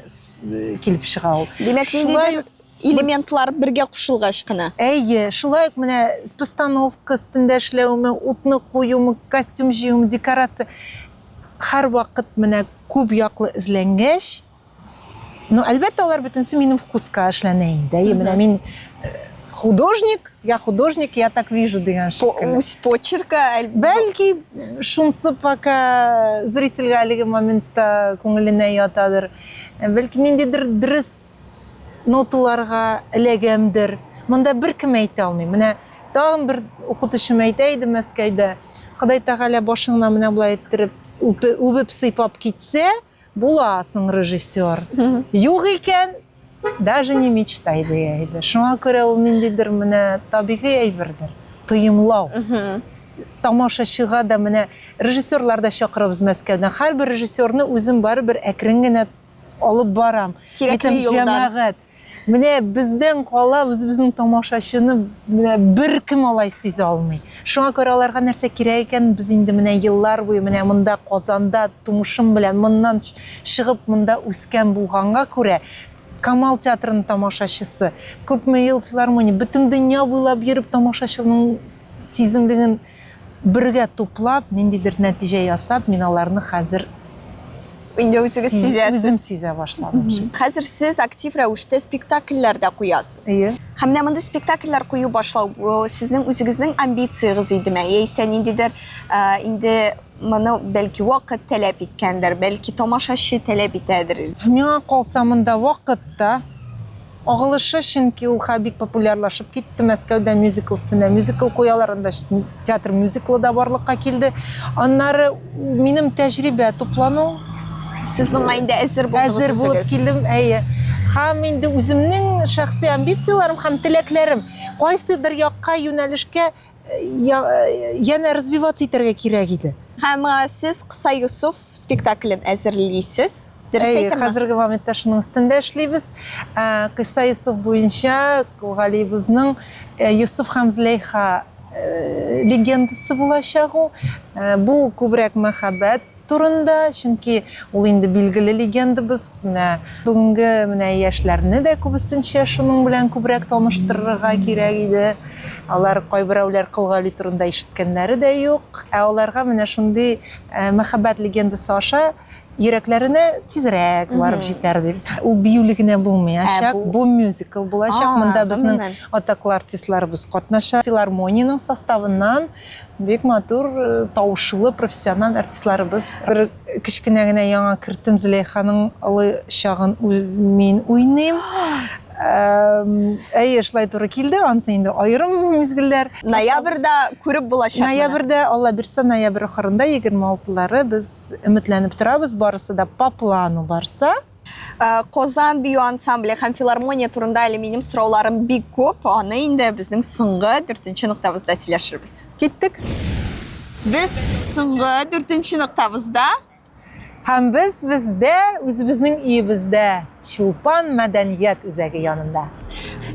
S1: килеп чыга ул.
S2: Димәк, ниндидер элементлар бергә кушылгач кына.
S1: Әйе, шулай ук менә постановка өстендә эшләүме, утны куюмы, костюм җыюмы, декорация. Һәрвакыт менә күп яклы эзләнгәч, Ну, әлбәттә, алар бөтенесе минем вкуска эшләнә инде. Әйе, менә мин художник, я художник, я так вижу дигән шикелле.
S2: Үз почерка,
S1: Бәлки, шунсы пока зрительгә әлеге моментта күңеленә ятадыр. Бәлки, ниндидер дөрес ноталарга эләгәмдер. Монда беркем әйтә алмый. Менә тагын бер укытучым әйтә иде Мәскәүдә, Ходай Тәгалә башыңнан менә болай иттереп үбеп сыйпап китсә, буласың режиссер. Юк икән, даже не мечтай дия иде. Шуңа күрә ул ниндидер менә табигый әйбердер. Тоемлау. Тамашачыга да менә режиссерлар да чакырабыз Мәскәүдән. Һәрбер режиссерны үзем барыбер әкрен генә алып барам.
S2: Кирәкле юлдан.
S1: Җәмәгать. Менә бездән кала үзебезнең тамашачыны менә беркем алай сизә алмый. Шуңа күрә аларга нәрсә кирәк икәнен без инде менә еллар буе менә монда Казанда тумышым белән моннан чыгып монда үскән булганга күрә Камал театрының тамашачысы, күпме ел филармония, бөтен дөнья буйлап йөреп тамашачының сиземлеген бергә туплап, ниндидер нәтиҗә ясап, мин аларны хәзер
S2: Инде үзегез сизәсез.
S1: Үзем сизә башладым.
S2: Хәзер сез актив рәвештә спектакльләр дә куясыз.
S1: Әйе.
S2: Һәм менә мондый спектакльләр кую башлау бу сезнең үзегезнең амбициягез идеме? Яисә ниндидер инде моны бәлки вакыт таләп иткәндер, бәлки тамашачы таләп итәдер.
S1: Миңа калса монда вакыт та агылышы, чөнки ул хәзер бик популярлашып китте. Мәскәүдә мюзикл өстенә мюзикл куялар, анда театр мюзиклы да барлыкка килде. Аннары минем тәҗрибә туплану.
S2: Сез моңа инде әзер булдыгыз
S1: Әзер булып
S2: үзегез.
S1: килдем, әйе. Һәм инде үземнең шәхси амбицияләрем һәм теләкләрем кайсыдыр якка, юнәлешкә янә развиваться итәргә кирәк иде.
S2: Һәм сез Кыса Йосыф спектаклен әзерлисез. Дөрес
S1: Әйе,
S2: әйтәмме?
S1: хәзерге моментта шуның өстендә эшлибез. Кыйса Йосыф буенча Кол Галиебезнең Йосыф һәм Зөләйха легендасы булачак ул. Бу күбрәк мәхәббәт турында, чөнки ул инде билгеле легендабыз. Менә бүгенге менә яшьләрне дә күбесенчә шуның белән күбрәк таныштырырга кирәк иде. Алар кайберәүләр Кол Гали турында ишеткәннәре дә юк. Ә аларга менә шундый мәхәббәт легендасы аша йөрәкләренә тизрәк барып җитәр дип. Ул биюле генә булмаячак, бу мюзикл булачак. Монда безнең атаклы артистларыбыз катнаша. Филармониянең составыннан бик матур тавышлы профессиональ артистларыбыз. Бер кечкенә генә яңа кертем Зөләйханың олы чагын мин уйныйм. Әйе, шулай туры килде. Анысы инде аерым мизгелләр.
S2: Ноябрьдә күреп булачак.
S1: Ноябрьдә, Алла бирсә, ноябрь ахырында 26-лары без өметләнеп торабыз, барысы да по плану барса.
S2: Казан бию ансамбле һәм филармония турында әле минем сорауларым бик күп. Аны инде безнең соңгы дүртенче ноктабызда сөйләшербез.
S1: Киттек.
S2: Без соңгы дүртенче ноктабызда.
S1: Һәм без бездә, үзебезнең өебездә, Чулпан мәдәният үзәге янында.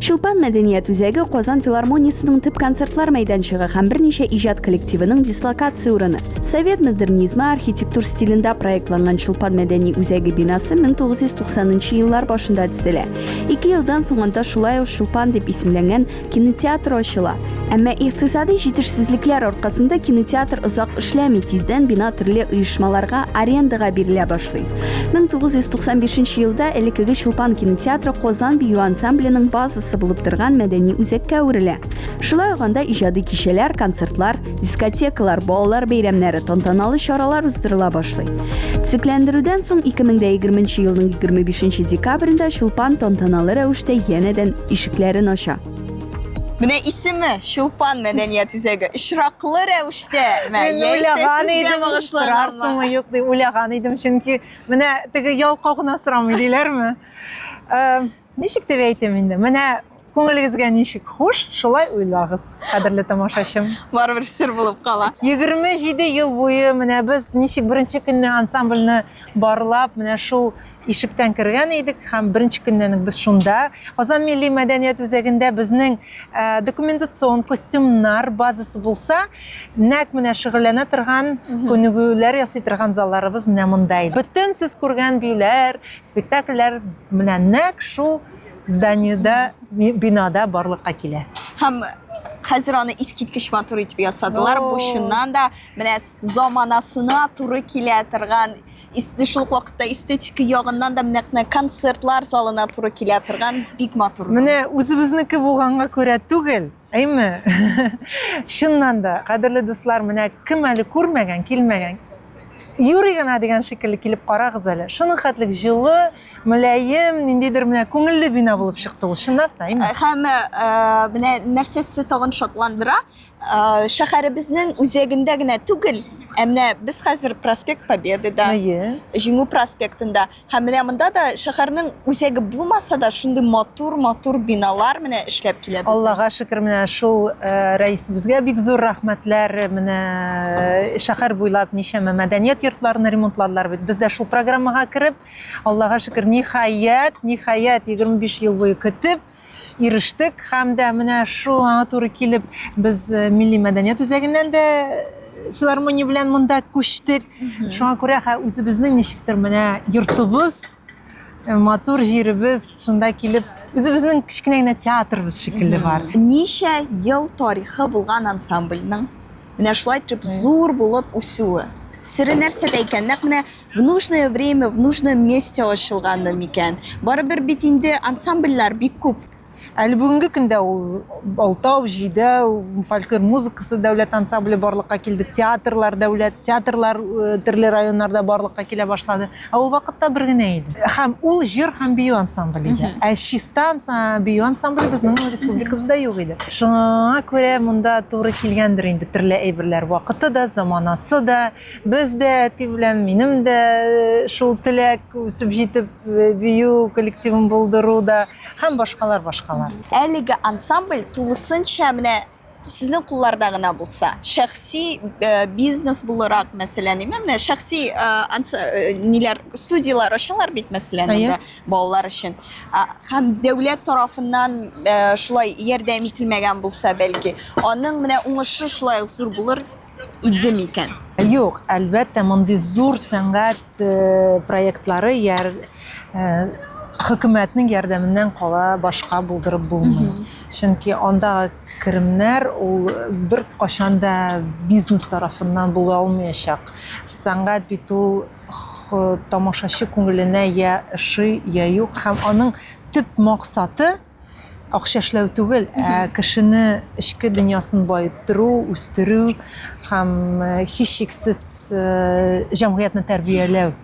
S2: Чулпан мәдәният үзәге Казан филармониясенең төп концертлар мәйданчыгы һәм берничә иҗат коллективының дислокация урыны. Совет модернизмы архитектур стилендә проектланган Чулпан мәдәни үзәге бинасы 1990 нчы еллар башында төзелә. Ике елдан соң анда шулай ук Чулпан дип исемләнгән Кинотеатр ачыла. Әмма икътисадый җитешсезлекләр аркасында кинотеатр озак эшләми, тиздән бина төрле оешмаларга арендага бирелә башлый. 1995 елда элеккеге Чулпан кинотеатры Казан бию ансамбленең базасы булып торган мәдәни үзәккә әверелә. Шулай ук анда иҗади кичәләр, концертлар, дискотекалар, балалар бәйрәмнәре, тантаналы чаралар уздырыла башлый. Төзекләндерүдән соң 2020 елның 25 декабрендә Чулпан тантаналы рәвештә янәдән ишекләрен ача. Менә исеме Чулпан мәдәният үзәге. Очраклы рәвештә
S1: Мин уйлаган идем, сорарсыңмы юк дип уйлаган идем, чөнки менә теге ялкау гына сорамый диләрме? Э, ничек дип әйтим инде? Менә күңелегезгә ничек хуш, шулай уйлагыз, кадерле тамашачым.
S2: Барыбер сер булып кала.
S1: 27 ел буе менә без ничек беренче көнне ансамбльне барлап, менә шул ишектән кергән идек һәм беренче көннән үк без шунда. Казан милли мәдәният үзәгендә безнең э, документацион костюмнар базасы булса, нәкъ менә шөгыльләнә торган, күнегүләр ясый торган залларыбыз менә монда иде. Бөтен сез күргән биюләр, спектакльләр менә нәкъ шул зданиедә, бинада барлыкка килә.
S2: Һәм хәзер аны искиткеч матур итеп ясадылар. Бу чыннан да менә заманасына туры килә торган шул ук вакытта эстетика ягыннан да нәкъ менә концертлар залына туры килә торган бик матур.
S1: Менә үзебезнеке булганга күрә түгел, әйме? Чыннан да, кадерле дуслар, менә кем әле күрмәгән, килмәгән, юри гына дигән шикелле килеп карагыз әле. Шуның хәтлек җылы, мөлаем, ниндидер менә күңелле бина булып чыкты ул, чынлап та, әйме?
S2: Һәм менә нәрсәсе тагын шатландыра, шәһәребезнең үзәгендә генә түгел, ә менә без хәзер проспект Победыда,
S1: Әйе.
S2: Җиңү проспектында һәм менә монда да шәһәрнең үзәге булмаса да шундый матур-матур биналар менә эшләп килә безнең.
S1: Аллага шөкер, менә шул рәисебезгә бик зур рәхмәтләр. Менә шәһәр буйлап ничәмә мәдәният йортларын ремонтладылар бит. Без дә шул программага кереп, Аллага шөкер, ниһаять, ниһаять 25 ел буе көтеп, ирештек һәм дә менә шул аңа туры килеп без э, милли мәдәният үзәгеннән дә э, филармония белән монда күчтек. Шуңа күрә үзебезнең ничектер менә йортыбыз, э, матур җиребез шунда килеп үзебезнең кечкенә генә театрыбыз шикелле бар.
S2: Ничә ел тарихы булган ансамбльнең менә шулай итеп зур булып үсүе. Сере нәрсәдә икән? Нәкъ менә в нужное время, в нужном месте ачылганы микән? Барыбер бит инде ансамбльләр бик күп.
S1: Әле бүгенге көндә ул алтау, җидәү, фольклор музыкасы дәүләт ансамбле барлыкка килде, театрлар дәүләт, театрлар э, төрле районнарда барлыкка килә башлады. Ә ул вакытта бер генә иде. Һәм ул җыр һәм бию ансамбле иде. Ә чиста бию ансамбле безнең республикабызда юк иде. Шуңа күрә монда туры килгәндер инде төрле әйберләр. Вакыты да, заманасы да. Без дә әти белән минем дә э, шул теләк үсеп җитеп э, бию коллективын булдыру да һәм башкалар башкалар.
S2: Әлеге ансамбль тулысынча менә сезнең кулларда гына булса, шәхси э, бизнес буларак, мәсәлән, әйме, менә шәхси э, э, ниләр, студияләр ачалар бит, мәсәлән, анда балалар өчен. Һәм дәүләт тарафыннан шулай ярдәм ителмәгән булса, бәлки, аның менә уңышы шулай ук зур булыр иде микән?
S1: Юк, әлбәттә, мондый зур сәнгать проектлары яр хөкүмәтнең ярдәменнән кала башка булдырып булмый. Чөнки анда керемнәр ул бер кашан да бизнес тарафыннан була алмаячак. Сәнгать бит ул тамашачы күңеленә я ошый, я юк һәм аның төп максаты акча эшләү түгел, ә кешене эчке дөньясын баеттыру, үстерү һәм һичшиксез җәмгыятьне тәрбияләү.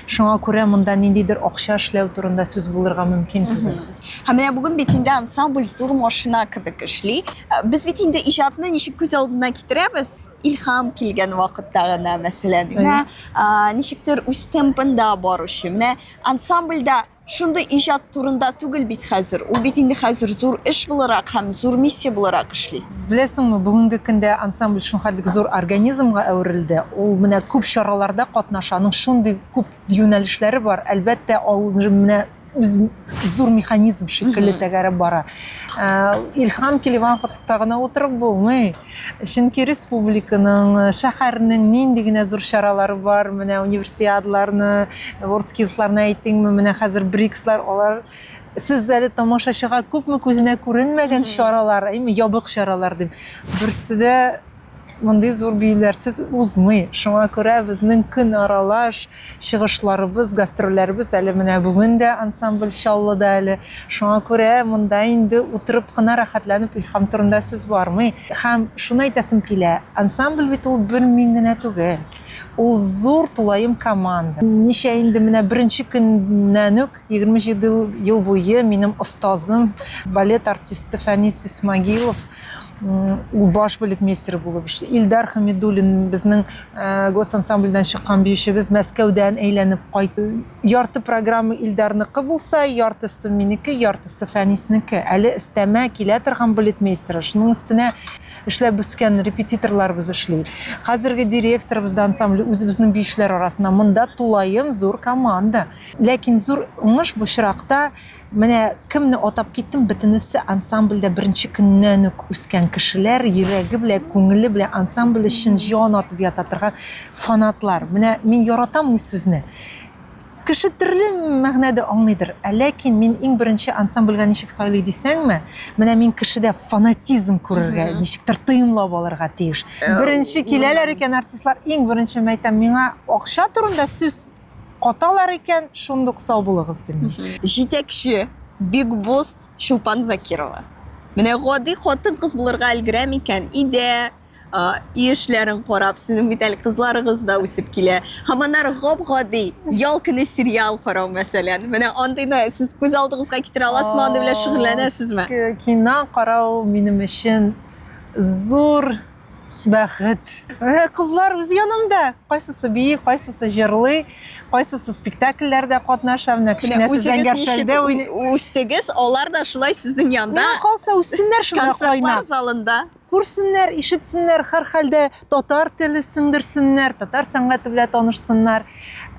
S1: Шуңа күрә монда ниндидер акча эшләү турында сүз булырга мөмкин түгел.
S2: Һәм менә бүген бит инде ансамбль зур машина кебек эшли. Без бит инде иҗатны ничек күз алдына китерәбез? Илһам килгән вакытта гына, мәсәлән, менә ничектер үз темпында баручы. Менә ансамбльдә Шундый иҗат турында түгел бит хәзер. Ул бит инде хәзер зур эш буларак һәм зур миссия буларак эшли.
S1: Беләсеңме, бүгенге көндә ансамбль шулхәтлек зур организмга әверелде. Ул менә күп чараларда катнаша, аның шундый күп юнәлешләре бар. Әлбәттә, ул менә үз зур механизм шикелле тәгәрәп бара. Э, Илһам килгән вакытта гына утырып булмый. Чөнки республиканың, шәһәрнең нинди генә зур чаралары бар, менә универсиадаларны, WorldSkillsларны әйтеңме, менә хәзер БРИКСлар, алар сез әле тамашачыга күпме күзенә күренмәгән чаралар, әйме, ябык чаралар дип. Берсе дә мондый зур биюләрсез узмый. Шуңа күрә безнең көн аралаш чыгышларыбыз, гастрольләребез әле менә бүген дә ансамбль Чаллыда әле. Шуңа күрә монда инде утырып кына рәхәтләнеп илһам турында сүз бармый. Һәм шуны әйтәсем килә, ансамбль бит ул бер мин генә түгел. Ул зур тулаем команда. Ничә инде менә беренче көннән үк 27 ел буе минем остазым, балет артисты Фәнис Исмагилов, ул баш балетмейстер булып эшли. Илдар Хамидуллин безнең э, госансамбльдән чыккан биючебез Мәскәүдән әйләнеп кайтты. Ярты программа Илдарныкы булса, яртысы минеке, яртысы Фәниснеке. Әле өстәмә килә торган балетмейстер. Шуның өстенә эшләп үскән репетиторларыбыз эшли. Хәзерге директорыбыз да ансамбль үзебезнең биючеләр арасында. Монда тулаем зур команда. Ләкин зур уңыш бу очракта менә кемне атап киттем, бөтенесе ансамбльдә беренче көннән үк үскән кешеләр, йөрәге белән, күңеле белән ансамбль өчен җан атып ята торган фанатлар. Менә мин яратам бу сүзне. Кеше төрле мәгънәдә аңлыйдыр. Ә ләкин мин иң беренче ансамбльгә ничек сайлый дисәңме, менә мин кешедә фанатизм күрергә, ничектер тоемлап алырга тиеш. Беренче киләләр икән артистлар, иң беренче мин әйтәм, миңа акча турында сүз каталар икән, шундук сау булыгыз дим.
S2: Җитәкче, Big Boss Чулпан Закирова. Менә гади хатын-кыз булырга өлгерә микән? Өйдә өй эшләрен карап, сезнең бит әле кызларыгыз да үсеп килә. Һәм аннары гап-гади ял көне сериал карау, мәсәлән. Менә андыйны сез күз алдыгызга китерә аласызмы, андый белән шөгыльләнәсезме?
S1: Кино карау минем өчен зур бәхет. Э, кызлар үз янымда. Кайсысы бии, кайсысы җырлый, кайсысы спектакльләрдә катнаша. Менә кечкенәсе Зәңгәр шәлдә
S2: уйный. Үстегез, алар да шулай сезнең янда.
S1: Миңа калса үссеннәр шунда
S2: кайнап. Концертлар залында.
S1: Күрсеннәр, ишетсеннәр, һәрхәлдә татар теле сеңдерсеннәр, татар сәнгате белән танышсыннар.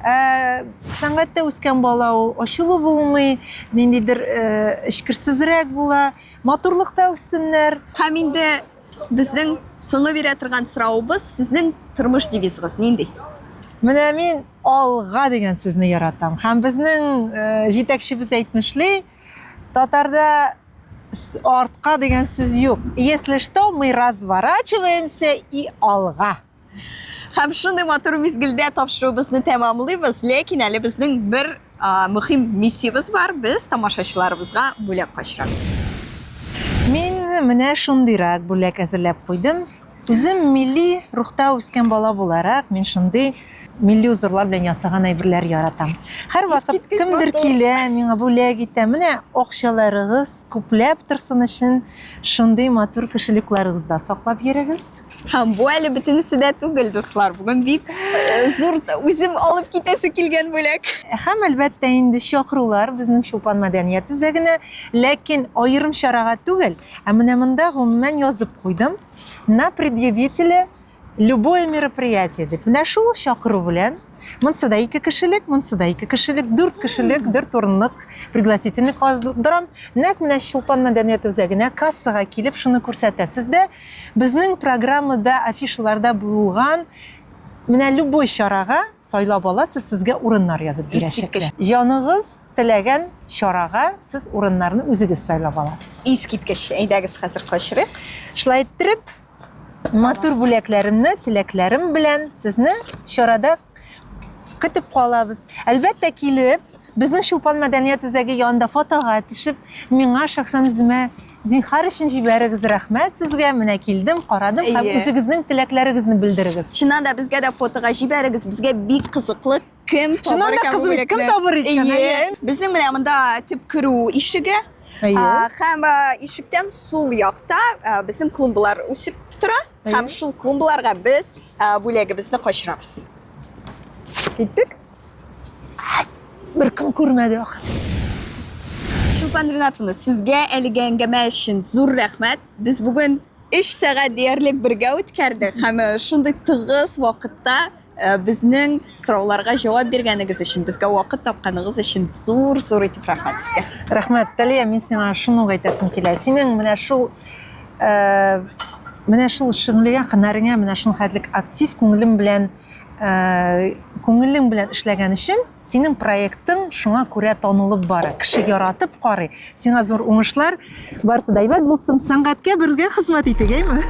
S1: Ә, сәнгатьтә үскән бала ул ачулы булмый, ниндидер э, эчкерсезрәк була. Матурлыкта үссеннәр.
S2: Һәм инде Безнең соңгы бирә торган соравыбыз, сезнең тормыш девизыгыз нинди?
S1: Менә мин алга дигән сүзне яратам. Һәм безнең э, җитәкчебез әйтмешли, татарда артка дигән сүз юк. Если что, мы разворачиваемся и алга.
S2: Һәм шундый матур мизгелдә тапшыруыбызны тәмамлыйбыз, ләкин әле безнең бер мөһим миссиябез бар, без тамашачыларыбызга бүләк качырабыз.
S1: Мин менә шундыйрак бүләк әзерләп куйдым. Үзем милли рухта үскән бала буларак, мин шундый милли узорлар белән ясаган әйберләр яратам. Һәрвакыт кемдер килә, миңа бүләк итә. Менә акчаларыгыз күпләп торсын өчен шундый матур кошелекларыгызда саклап йөрегез.
S2: Һәм бу әле бөтенесе дә түгел, дуслар. Бүген бик э, зур үзем алып китәсе килгән бүләк.
S1: Һәм әлбәттә инде чакырулар безнең Чулпан мәдәният үзәгенә, ләкин аерым чарага түгел, ә менә монда гомумән язып куйдым. На предъявителя любое мероприятие дип. Менә шул чакыру белән монсы да ике кешелек, монсы да ике кешелек, дүрт кешелек, дүрт урынлык пригласительный калдырам. Нәкъ менә Чулпан мәдәният үзәгенә кассага килеп шуны күрсәтәсез дә, безнең программада, афишаларда булган менә любой чарага сайлап аласыз, сезгә урыннар язып бирәчәкләр. Җаныгыз теләгән чарага сез урыннарны үзегез сайлап аласыз.
S2: Искиткеч. Әйдәгез хәзер качырыйк.
S1: Шулай иттереп, матур бүләкләремне, теләкләрем белән сезне чарада көтеп калабыз. Әлбәттә, килеп, безнең Чулпан мәдәният үзәге янында фотога төшеп, миңа шәхсән үземә зинһар өчен җибәрегез, рәхмәт сезгә, менә килдем, карадым һәм үзегезнең теләкләрегезне белдерегез.
S2: Чыннан да безгә дә фотога җибәрегез, безгә бик кызыклы, кем
S1: табыр икән бу бүләкне. Кем табыр икән?
S2: Әйе. Безнең менә монда төп керү ишеге. Һәм ишектән сул якта безнең клумбалар үсеп тора. Һәм шул клумбаларга без бүләгебезне качырабыз.
S1: Киттек. Бер кем күрмәде ахыр.
S2: Чулпан Ринатовна, сезгә әлеге әңгәмә өчен зур рәхмәт. Без бүген 3 сәгать диярлек бергә үткәрдек һәм э, шундый тыгыз вакытта э, безнең сорауларга җавап биргәнегез өчен, безгә вакыт тапканыгыз өчен зур-зур итеп рәхмәт сезгә.
S1: Рәхмәт, Талия, мин сиңа шуны ук әйтәсем килә. Синең менә шул э, менә шул шөгылегә, һөнәреңә менә шул хәтлек актив күңелем белән күңелең белән эшләгән өчен синең проектың шуңа күрә танылып бара. Кеше яратып карый. Сиңа зур уңышлар. Барысы да әйбәт булсын. Сәнгатькә бергә хезмәт итик, әйме?